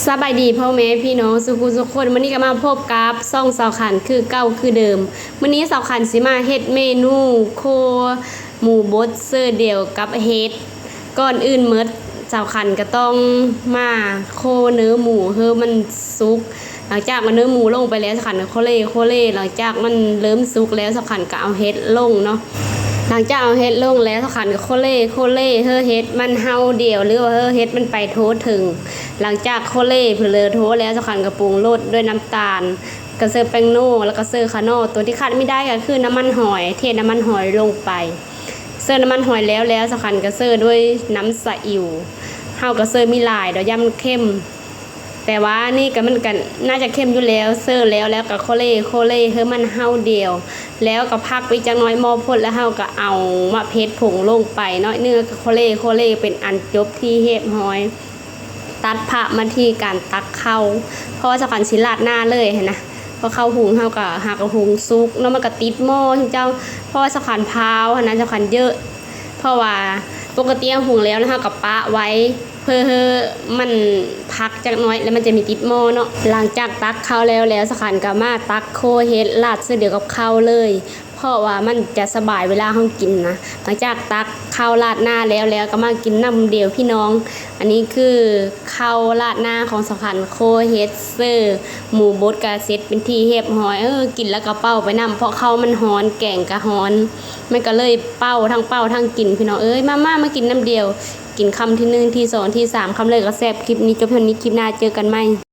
ສະບາຍດີພໍ່ແມ່ພີ່ນ້ອງສູ່ຜູ້ສູ່ຄົນ, ມື້ນີ້ກໍມາພົບກັບຊ່ອງສາວຂັນຄືເກົ່າຄືເດີມ. ມື້ນີ້ສາວຂັນຊິມາເຮັດເມນູໂຄໝູບົດເຊີດຽວກັບເຫັດ. ກ່ອນອື່ນໝົດ ສາວຂັນກໍຕ້ອງມາໂຄເນື້ອໝູໃຫ້ມັນສຸກ. ຫຼັງຈາກວ່າເນື້ອໝູລົງໄປແລ້ວ ສາວຂັນກໍໂຄເລໂຄເລ ຫຼັງຈາກມັນເລີ່ມສຸກແລ້ວ ສາວຂັນກໍເອົາເຫັດລົງເນາະ. ຫຼັງຈາກເອົາເຫັດລົງແລ້ວ ສາວຂັນກໍໂຄເລໂຄເລໃຫ້ເຫັດມັນເຫົ່າດຽວ ຫຼືວ່າໃຫ້ເຫັດມັນໄປທົ່ວເຖິງ. ຫຼັງຈາກໂຄເລເພີເລີໂທແລ້ວ ສາວຂັນກໍປຸງລົດດ້ວຍນ້ຳຕານ ກໍເສີບແປ້ງນົວ ແລ້ວກໍເສີບຂະໜໍ່. ຕົວທີ່ຂາດບໍ່ໄດ້ກໍຄືນ້ຳມັນຫອຍ, ເທນ້ຳມັນຫອຍລົງໄປ. ເສີບນ້ຳມັນຫອຍແລ້ວແລ້ວ ສາວຂັນກໍເສີບດ້ວຍນ້ຳສະອິວ. ເຮົາກໍເສີບມີຫຼາຍດອກ ຢ້ານມັນເຄັມ. ແຕ່ວ່ານີ້ກໍ ມັນກໍໜ້າຈະເຄັມຢູ່ແລ້ວ. ເສີບແລ້ວແລ້ວກໍໂຄເລໂຄເລໃຫ້ມັນເຫົ່າດຽວ ແລ້ວກໍພັກໄວ້ຈັກໜ້ອຍໝໍ້ພົດ ແລ້ວເຮົາກໍເອົາໝາກເຜັດຜົງລົງໄປໜ້ອຍໜຶ່ງ ແລ້ວກໍໂຄເລໂຄເລເປັນອັນຈົບທີ່ຮຽບຮ້ອຍ. ຕັດພາບມາທີ່ການຕັກເຂົ້າ ເພາະວ່າສາວຂັນຊິລາດໜ້າເລີຍຫັ້ນນະ. ເພາະເຂົ້າຫຸງເຮົາກໍຫາກໍຫຸງສຸກເນາະ ມັນກໍຕິດໝໍ້ເຈົ້າ. ເພາະວ່າສາວຂັນພາວຫັ້ນນະ ສາວຂັນເຢີະ ເພາະວ່າປົກກະຕິເຮົາຫຸງແລ້ວ ແລ້ວເຮົາກໍປະໄວ້ ເພື່ອໃຫ້ມັນພັກຈັກໜ້ອຍ ແລ້ວມັນຈະມີຕິດໝໍ້ເນາະ. ຫຼັງຈາກຕັກເຂົ້າແລ້ວແລ້ວ ສາວຂັນກໍມາຕັກໂຄເຫັດລາດໃສ່ດຽວກັບເຂົ້າເລີຍ ເພາະວ່າມັນຈະສະບາຍເວລາເຮົາກິນນະ. ຫຼັງຈາກຕັກເຂົ້າລາດໜ້າແລ້ວແລ້ວ ກໍມາກິນນຳດຽວພີ່ນ້ອງ. ອັນນີ້ຄືເຂົ້າລາດໜ້າຂອງສາວຂັນ ໂຄເຫັດເຊີໝູບົດກໍເສັດເປັນທີ່ຮຽບຮ້ອຍ. ເອີ ກິນແລ້ວກໍເປົ່າໄປນຳ ເພາະເຂົ້າມັນຮ້ອນ ແກງກໍຮ້ອນ ມັນກໍເລີຍເປົ່າ ທັງເປົ່າທັງກິນພີ່ນ້ອງເອີຍ. ມາໆ ມາກິນນຳດຽວ ກິນຄຳທີໜຶ່ງ ທີສອງ ທີສາມ ຄຳເລີຍກໍແຊບ. ຄລິບນີ້ຈົບເທົ່ານີ້ ຄລິບໜ້າເຈີກັນໃໝ່.